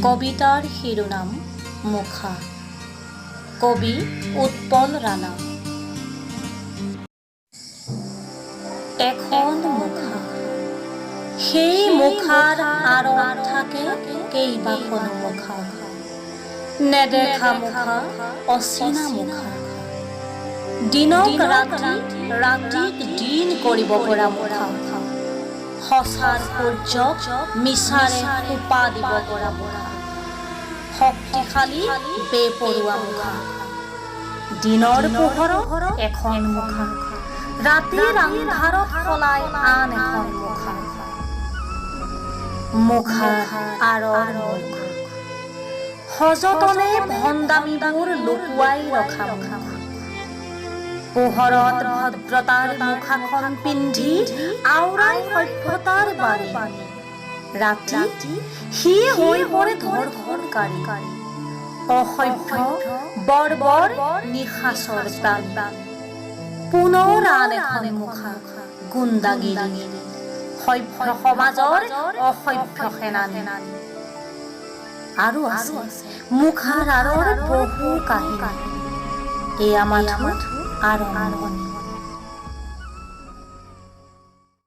কবিতাৰ শিৰোনাম মুখা। কবি উৎপল ৰাণা। এখন মুখা, সেই মুখাৰ আঁৰত থাকে কেইবাখনো মুখা, নেদেখা মুখা, অচিনা মুখা, দিনক ৰাতি, ৰাতিক দিন কৰিব পৰা মুখা, সঁচাৰ সূৰ্যক মিছাৰে সোপা দিব পৰা মুখা, শক্তিশালী বেপৰোৱা মুখা। দিনৰ পোহৰত এখন মুখা, ৰাতিৰ আন্ধাৰত সলাই আন এখন মুখা। মুখাৰ আঁৰৰ মুখ, সযতনে ভণ্ডামিবোৰ লুকুৱাই ৰখা মুখ। পোহৰত ভদ্ৰতাৰ মুখাখন পিন্ধি আওৰাই সভ্যতাৰ বাণী, ৰাতি সি হৈ পৰে ধৰ্ষণকাৰী, অসভ্য, বৰ্বৰ, নিশাচৰ প্ৰাণী। পুনৰ আন এখন মুখা, গুণ্ডাগিৰি, সভ্য সমাজৰ অসভ্য সেনানী। আৰু আছে মুখাৰ আঁৰৰ বহু কাহিনী, এয়া মাথো আৰম্ভণি।